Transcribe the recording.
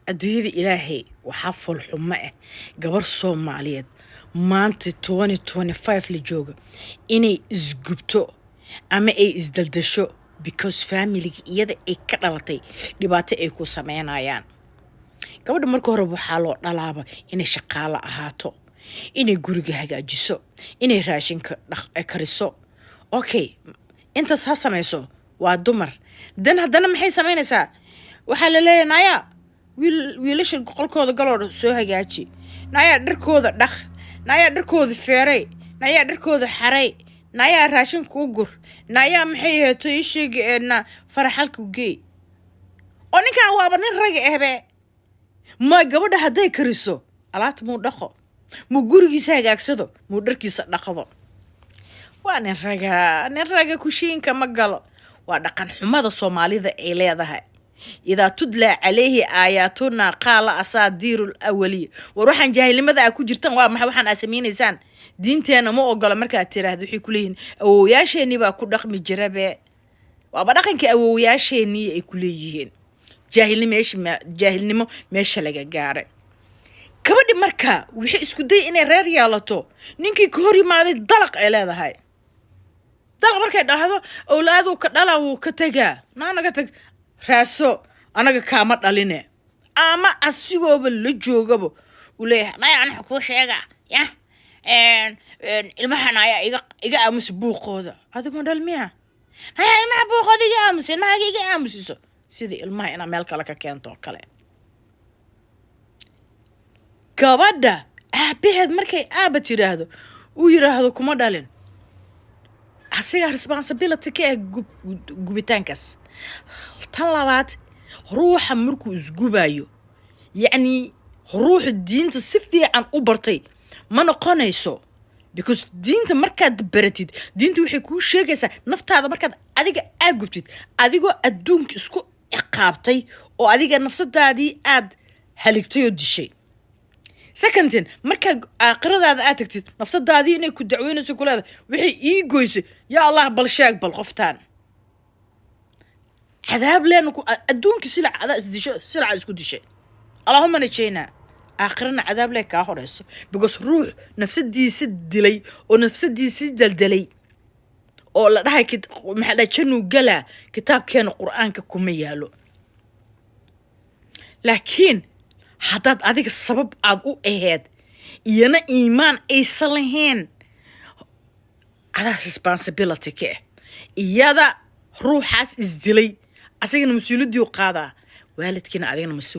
Adduunyada Ilaahay waxaa foolxumo ah gabar Soomaaliyeed maanta 2025 la jooga inay isgubto ama ay isdaldasho because familiga iyada ay ka dhalatay dhibaato ay ku sameynayaan. Gabadha marka hore waxaa loo dhalaaba inay shaqaalo ahaato, inay guriga hagaajiso, inay raashinka kariso. Okay, intaas ha samayso, waa dumar. Dan haddana maxay samaynaysaa? Waxaa la leeyahay, "Naya, wiil, wiilasha qolkooda galoo soo hagaaji. Nayaa, dharkooda dhaq. Nayaa, dharkooda feeray. Nayaa, dharkooda xaray. Nayaa, raashinka u gur. Nayaa, maxay aheeto ii sheeg, na faraxalka geey." Oo ninkan waaba nin raga ahbe. Ma gabadha hadday kariso, alaabta muu dhaqo, muu gurigiisa hagaagsado, muu dharkiisa dhaqdo? Waa nin raga, nin raga kushiinka ma galo. Waa dhaqan xumada Soomaalida ay leedahay. إذا تتلى عليه آياتنا قال أساطير الأولين. War waxaan jaahilnimada aa ku jirtaan waa maxay? Waxaan aa samaynaysaan diinteena ma ogola. Markaad tiraahdo, waxay ku leeyihiin, "Awowayaasheenii baa ku dhaqmi jirabe, waaba dhaqankii awowayaasheenii," ay ku leeyihiin. Jaahilnimo meesha, jaahilnimo meesha laga gaaray. Gabadhi marka waxay isku day inay reer yeelato, ninkii ka hor yimaaday dalaq ay leedahay. Dalaq markay dhahdo, owlaaduu ka dhala, wuu ka tegaa. "Naa, naga tag, raaso, anaga kaama dhaline." Ama asigooba la joogaba uu leeyahay, "Dhaya, anaxa kuu sheega ya ilmahan ayaa iga aamusa buuqooda. Adigu dhal miya? Haya, ilmaha buuqooda iga aamusa, ilmahaga iga aamusiso," sidii ilmaha inaa meel kale ka keento oo kale. Gabadha aabaheed markay aaba tiraahdo, uu yiraahdo, "Kuma dhalin," asigaa responsibility ka ah gubitaankaas. Tan labaad, ruuxa markuu isgubayo, yacni ruuxa diinta si fiican u bartay ma noqonayso, because diinta markaad baratid, diinta waxay kuu sheegaysaa naftaada markaad adiga aad gubtid, adigoo adduunka isku ciqaabtay oo adiga nafsadaadii aad haligtay oo dishay. Second thing, markaad aakhiradaada aad tagtid, nafsadaadii inay ku dacweynayso, ku leedahay, "Wixii ii goysay, yaa Allah, bal sheeg, bal qoftaan cadaab leena ku adduunka silac adaa isdisho, silaca isku dishay. Allahuma najeynaa, aakhirana cadaab lee kaa horeyso, because ruux nafsadiisa dilay oo nafsadiisi daldalay oo la dhahay maxaa dhahay januu galaa, kitaabkeena Qur-aanka kuma yaalo. Laakiin haddaad adiga sabab aad u aheyd, iyana iimaan aysan lahayn, adaas responsibility ka ah. Iyada ruuxaas isdilay, asagana mas-uuliyaddii qaadaa, waalidkiina adigana mas